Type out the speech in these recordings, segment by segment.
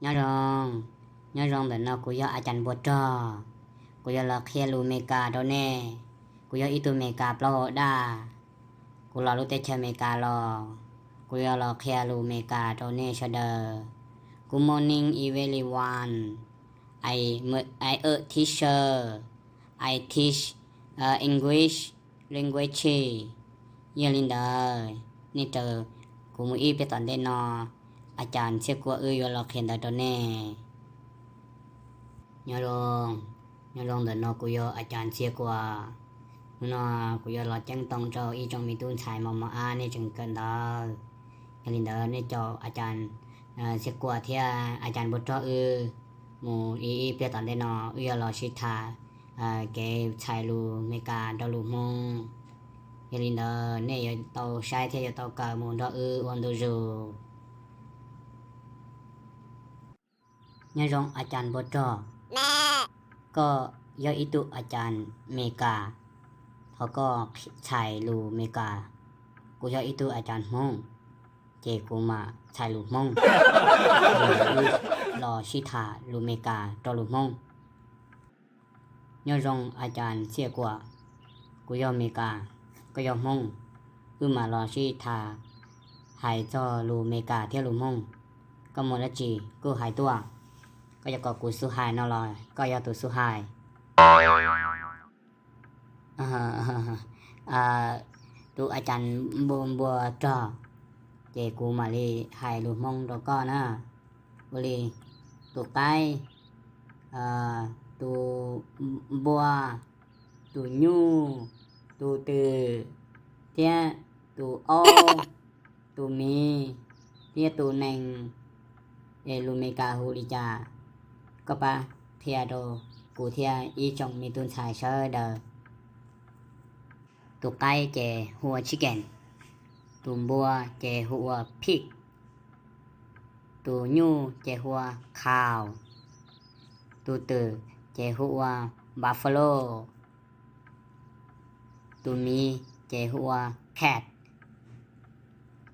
Nyob zoo, nyob zoo, ntawm no kuv yog A Cas Npua Rog. Kuv yuav los qhia lus Meskas rau nej. Kuv yog ib tug Meskas plaub hau daj. Kuv los lub teb chaws Amelikas los, kuv yuav los qhia lus Meskas rau nej sawv daws. Good morning, everyone. I, I a teacher. I teach, uh, English language. Yog li ntawd, nej raws kuv mus ib pliag tom ntej no, A Cas Ntxhiaj Kuam wb yuav los qhia ntawv rau nej. Nyob zoo, nyob zoo, ntawm no kuv yog A Cas Ntxhiaj Kuam. Hnub no kuv yuav los ceeb toom rau ib tsoom me tub ntxhais mos mos ab nej tseem kawm ntawv. Yog li ntawd nej caum A Cas Ntxhiaj Kuam thiab A Cas Npua Rog wb mus ib ib pliag tom ntej no, wb yuav los sib tham kev txhais lus Meskas rau lus Hmoob. Yog li ntawd nej yuav tau saib thiab yuav tau kawm mus nrog wb ua ntu zus. Nyob zoo A Cas Npua Rog, koj yog ib tug A Cas Meskas, thov koj txhais lus Meskas. Kuv yog ib tug A Cas Hmoob, ces kuv mam txhais lus Hmoob, los sib tham lus Meskas rau lus Hmoob. Nyob zoo A Cas Ntxhiaj Kuam, kuv yog Meskas, koj yog Hmoob, wb mam los sib tham hais txog lus Meskas thiab lus Hmoob. Koj muaj dab tsi kuj hais tuaj. Koj yog kom kuv xub hais no los koj yog tus xub hais? Tus A Cas Npua Rog, ces kuv mam li hais lus Hmoob rau koj na. Ua li, tus qaib, tus npua, tus nyuj, tus twm, thiab tus aub, tus miv, thiab tus nees, es lus Meskas hu li cas? Koj pab qhia rau kuv thiab ib tsoom me tub ntxhais sawv daws. Tus qaib ces hu ua chicken, tus npua ces hu ua pig, tus nyuj ces hu ua cow, tus twm ces hu ua buffalo, tus miv ces hu ua cat,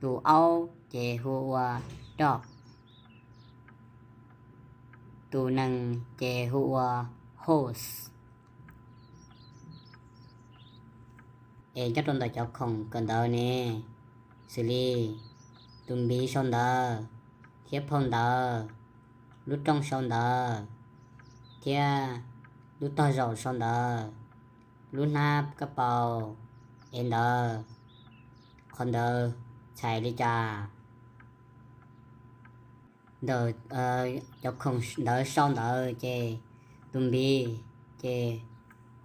tus aub ces hu ua dog, tus nees ces hu ua horse. Es nyob rau ntawm cov khoom kawm ntawv ne, xws li tus npiv sau ntawv, thiab phau ntawv, lub rooj sau ntawv, thiab lub tog zaum sau ntawv, lub hnab kab paus, es ntawd, qhov ntawd txhais li cas? Ntawm cov khoom ntawv sau ntawv ces tus npiv ces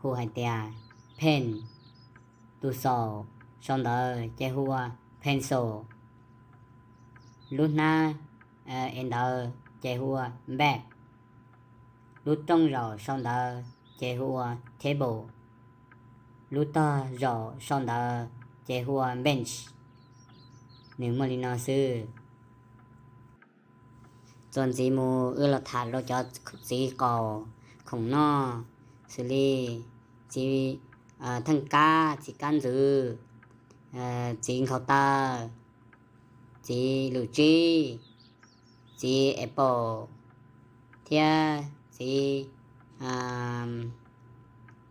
hu hais tias pen, tus xaum sau ntawv ces hu ua pencil, lub hnab es ntawv ces hu ua bag, lub rooj zaum sau ntawv ces hu ua table, lub tog zaum sau ntawv ces hu ua bench. Nws muaj li no xwb. Txuas ntxiv mus wb los tham rau cov txiv qaum khoom noj, xws li txiv theej kab, txiv kab ntxwv, txiv nkhaus taw, txiv lwm tsib, txiv apple, thiab txiv,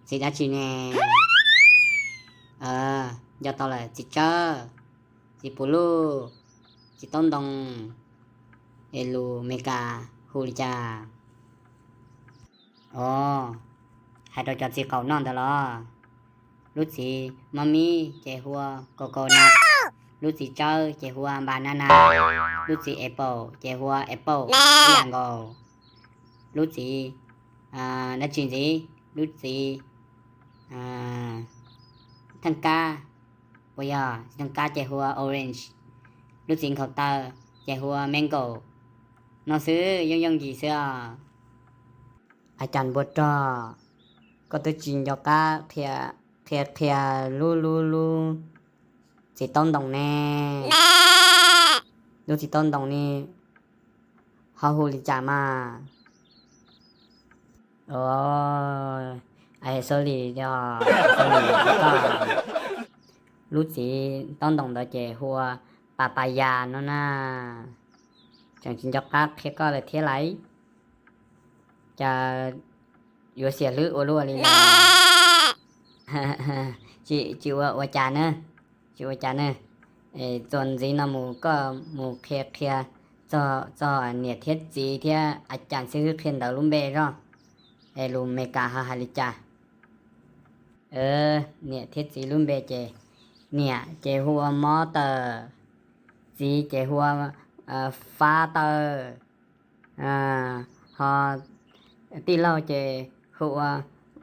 txiv dab tsi ne? Nco tau lawm, txiv tsawb, txiv puv luj, txiv taub ntoo, es lus Meskas hu li cas? Os, hais rau cov txiv qaum noj ntawd los, lub txiv mab mib ces hu ua coconut, lub txiv tsawb ces hu ua banana, lub txiv apple ces hu ua apple ib yam nkaus, lub txiv dab tsi ntxiv, lub txiv theej kab, uas yog txiv theej kab ces hu ua orange, lub txiv nkhaus taw ces hu ua mango. No xwb, yooj yooj yim xwb os. A cas npua rog, koj twb tsis nco qab qhia qhia lub lub lub txiv taub ntoo ne? Lub txiv taub ntoo ne ho hu li cas mas? Os, sorry, sorry, lub txiv taub ntoo ntawd ces hu ua papaya no na. Tseem tsis nco qab qhia koj lawm thiab lauj. Cas yuav xiam hlwb ua luaj li los? Tsis ua ua cas na, tsis ua cas na. Txuas ntxiv no mus koj mus qhia qhia txog niam thiab txiv thiab a cas xib hwb qhia ntawv lub npe zoj, es lus Meskas ho hais li cas? Niam thiab txiv lub npe ces niam ces hu ua Mob Taws, txiv ces hu ua Fab Taws, ho tij laug ces hu ua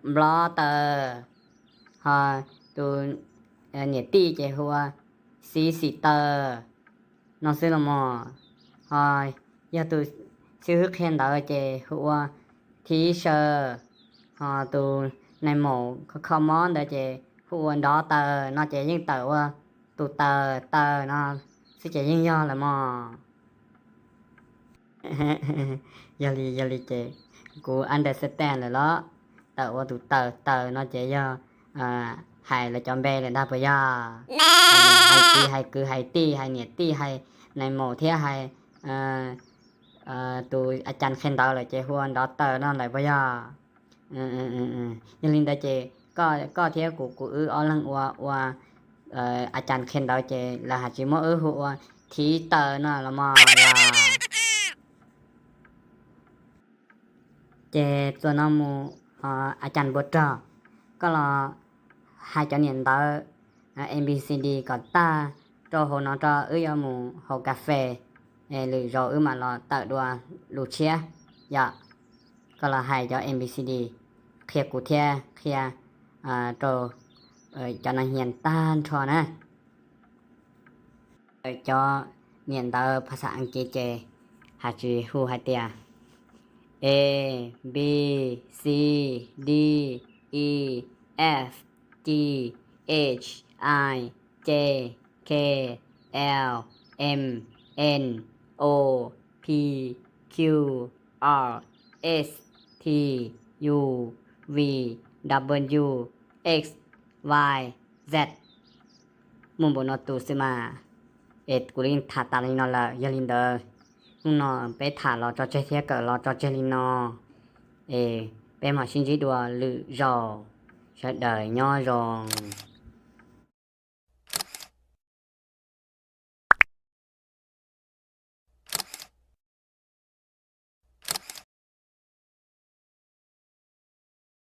Nplob Taws, ho tus niam tij ces hu ua Xib Xim Taws no xwb los mog. Ho yog tus xib hwb qhia ntawv ces hu ua Thib Saw, ho tus nais maum kho kho mob ntawd ces hu ua Nrov Taws no ces yeej tawm ua tus taws taws no xwb ces yeej yog lawm mog. Yog li, yog li ces kuv understand lawm los, tawm ua tus taws taws no ces yog hais lawv cov npe lawm ntag puas yog? Hais txiv hais kwv hais tij hais niam tij hais nais maum thiab hais tus a cas qhia ntawv lawm ces hu ua Nrov Taws no lawm puas yog? Yog li ntawd ces koj thiab kuv, kuv wb ob leeg ua ua a cas qhia ntawv ces lawv hais tsis muab wb hu ua Thib Taws no los mog yog? Ces txuas no mus, a cas Npuas Rog, koj los hais cov niam ntawv A B C D kom tag rau hauv no rau wb yuav mus haus kas fes, lwm zaus wb mam los tawm dua lus tshiab yom. Koj los hais cov A B C D qhia kuv thiab qhia rau cov nas hias tag nrho na. Cov niam ntawv phas xas Askiv ces hais tsis hu hais tias A, B, C, D, E, F, G, H, I, J, K, L, M, N, O, P, Q, R, S, T, U, V, W, X, Y, Z. Muaj npaum no tus xwb mas. Es kuv li tham tas li no lawm, yog li ntawd hnub no peb tham los tso tseg thiab kawm los tso tseg li no. Es peb mam sib ntsib dua lwm zaus. Sawv daws nyob zoo.